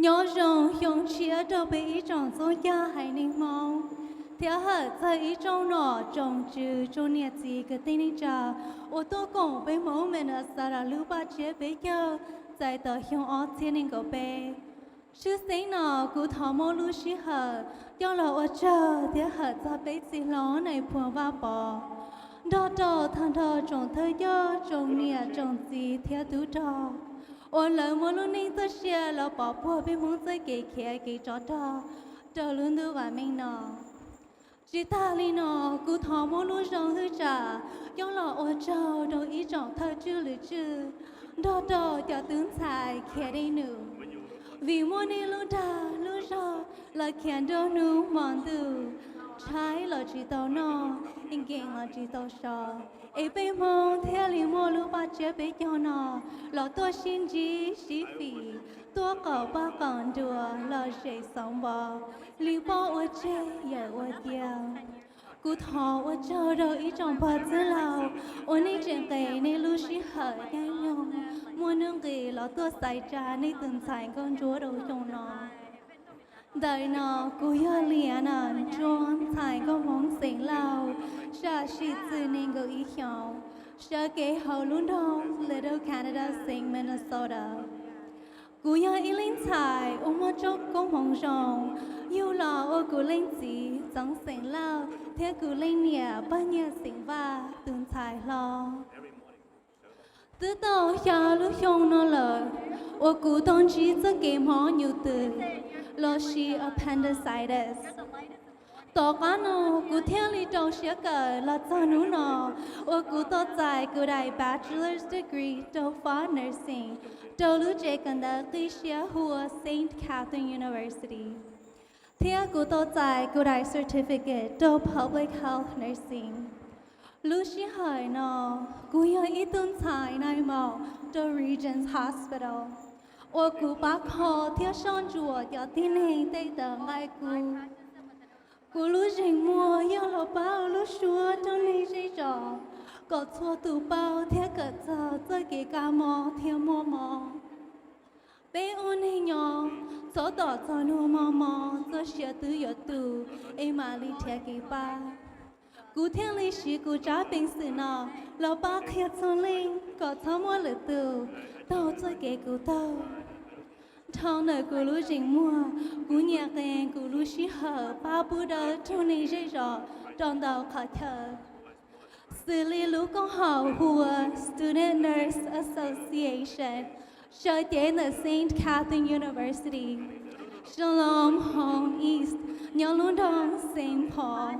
Nyob zoo xyoo tshiab rau peb ib tsoom txhua cag haiv neeg Hmoob, thiab hawm txog ib tsoom nom tsoom tswv, tsoom niam txiv kwv tij neej tsa uas tuaj koom peb Hmoob Minnesota lub paj tsiab peb caug txais tau xyoo ob txhiab nees nkaum peb. Tshwj xeeb no kuv thov muab lub sij hawm coj los ua tsaug thiab hawm txog peb txiv hlob Nais Phoo Vaj Pov, nrog rau tag nrho tsoom thawj coj, tsoom niam tsoom txiv thiab tub rog uas lawv muaj lub neej txoj sia los pov puag peb Hmoob txoj kev khiav kev tsov rog rau lub ntuj vam meej no. Tsis tas li no, kuv thov muab lub zoo hwj tsam coj los ua tsaug rau ib tsoom thawj tswj lwm tswj, nrog rau cov tub ntxhais khiav dej num, vim muaj nej lub dag lub zog los khiav nruab hnub hmo ntuj, tshaib los tsis tau noj, nkees los tsis tau so, es peb Hmoob thiaj li muaj lub paj tsiab peb caug no los tuaj sib ntsib sib fim, tuaj qaum paj qaum nruas los zem xauv npo li poj ua tseg yawm ua cia. Kuv thov ua tsaug rau ib tsoom pog txwj laug uas nej tseem qes nej lub sij hawm caij nyoog muaj nuj nqis los tuaj xaiv tsa nej tus ntxhais nkauj ntsuab rau xyoo no. Ntawm no kuv yog Liana Ntsuab, ntxhais nkauj Hmoob xeem Lauj, sam sim txwm nees nkaum ib xyoos, sawv kev hauv lub nroog Little Canada, xeev Minnesota. Kuv yog ib leej ntxhais uas muaj txoj koob hmoov zoo, yug los ua kuv leej txiv Txoov xeem Lauj thiab kuv leej niam Paj Nyiaj xeem Vaj tus ntxhais hlob. Twb tau xya lub xyoo no lawm uas kuv tau ntsib txoj kev mob nyuj twm los sis appendicitis. Tom qab no kuv thiaj li rau siab kawm los txog hnub no uas kuv tau txais kuv daim bachelor's degree rau fab nursing rau lub tsev kawm ntawv qib siab hu ua Saint Catherine University, thiab kuv tau txais kuv daim certificate rau public health nursing. Lub sij hawm no, kuv yog ib tug ntxhais nais maum rau Regents Hospital uas kuv pab kho thiab soj ntsuam cov tib neeg tej tawv nqaij kub. Kuv lub zeem muag yog los pab ua lub suab rau neeg zej zos kom txhua tus paub thiab kawm txog txoj kev kab mob thiab muaj mob. Peb ua neeg nyob, txhob tos txog hnub mog mog txoj sia twb yuav tu es mam li nrhiav kev pab. Kuv thiaj li siv kuv tsab peev xwm no los pab qhia txhua leej kom txhob muaj lwm tus taug txoj kev kuv taug. Dhau ntawm kuv lub zeem muag, kuv nyiam qee kuv lub sij hawm pab pub dawb rau neeg zej zos rau ntau qhov chaw, xws li lub koom haum hu ua Student Nurse Association, sawv cev ntawm Saint Catherine University, Shalom Home East nyob lub nroog Saint Paul,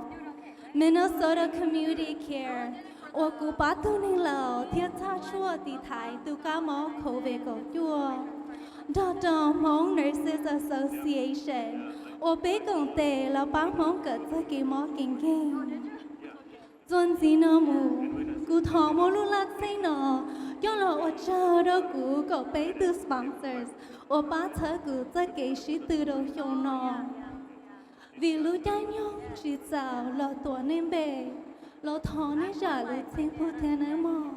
Minnesota Community Care uas kuv pab tug neeg laus thiab txhaj tshuaj tiv thaiv tus kab mob COVID kaum cuaj, nrog rau Hmoob Nurses Association uas peb koom tes los pab Hmoob kawm txog kev mob kev nkeeg. Txuas ntxiv no mus, kuv thov muab lub laj txheej no coj los ua tsaug rau kuv kaum peb tug sponsors uas pab txhawb kuv txoj kev sib tw rau xyoo no. Vim lub caij nyoog tsis txaus los tuav nej npe, los thov nej zam lub txim pub thiab nawb mog.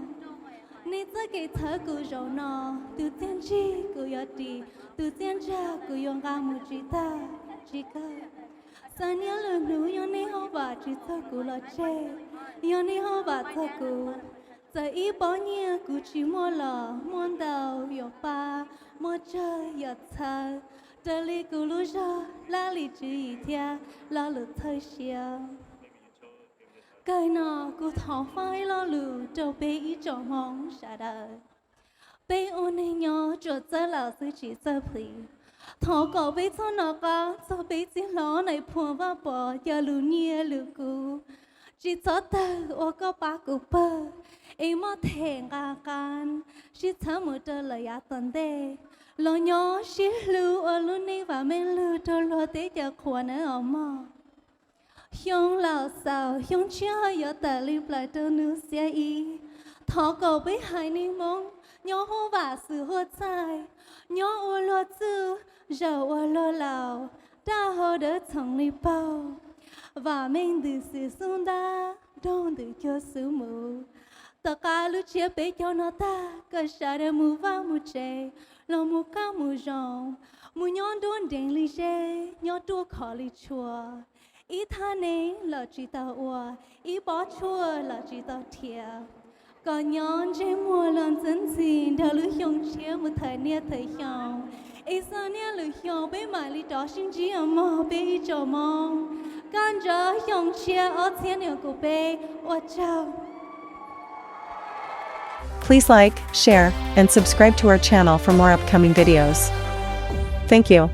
Nej txoj kev txhawb kuv zaum no, tus txiaj ntsig kuv yuav ris, tus txiaj ntsag kuv yuav nqa mus tsis tag tsis kawg. Xa niaj lwm hnub yog nej hauj vam tsis txog kuv los tseg, yog nej hauj vam txog kuv, txawm ib pob nyiaj kuv tsis muaj los muaj ntau yuav pab, muaj tsawg yuav txhawb, raws li kuv lub zog, laj lim tswv yim thiab lo lus txhawb siab. Kawg no kuv thov faj ib lo lus rau peb ib tsoom Hmoob sawv daws. Peb ua neeg nyob tsuas txawj laus xwb tsis txawj plhis. Thov kom peb txhob nov qab txog peb txiv hlob Nais Phoo Vaj Pov cov lus nyiaj lus kub, tsis txhob tawg ua koj pab kuv pawg, es muaj them nqa qab sib txhawb mus rau lawm yav tom ntej, los nyob sib hlub ua lub neej vam meej lug rau luag teb chaws qhua nawb os mog. Xyoo laus xaus xyoo tshiab yuav tawm li plaws rau hnub xiab ib. Thov kom peb haiv neeg Hmoob nyob huaj vam xwm huaj txaij, nyob ua luag txuj, zaum ua luag laus, raj hau dawb txhoov li paug, vam meej ntws xwm xub ntab, nrog ntws cuag xub mus. Tom qab lub tsiab peb caug no tag, koj sawv daws mus vaj mus tsev, los mus qab mus zoo, mus nyob nruab nrees li zeb, nyob ruaj khov li tshua. Ib thaj neeb los tsis tau ua, ib pob tshuaj los tsis tau rhiav. Kom nyob ntsej muag los ntxwb ntxhi nrog lub xyoo tshiab mus thawm niaj thawm xyoo. Ib txog niaj lwm xyoo peb mam li rov sib ntsib os mog peb ib tsoom Hmoob. Kaj ntsoov xyoo tshiab ob txhiab nees nkaum peb, ua tsaug. Please like, share, and subscribe to our channel for more upcoming videos. Thank you.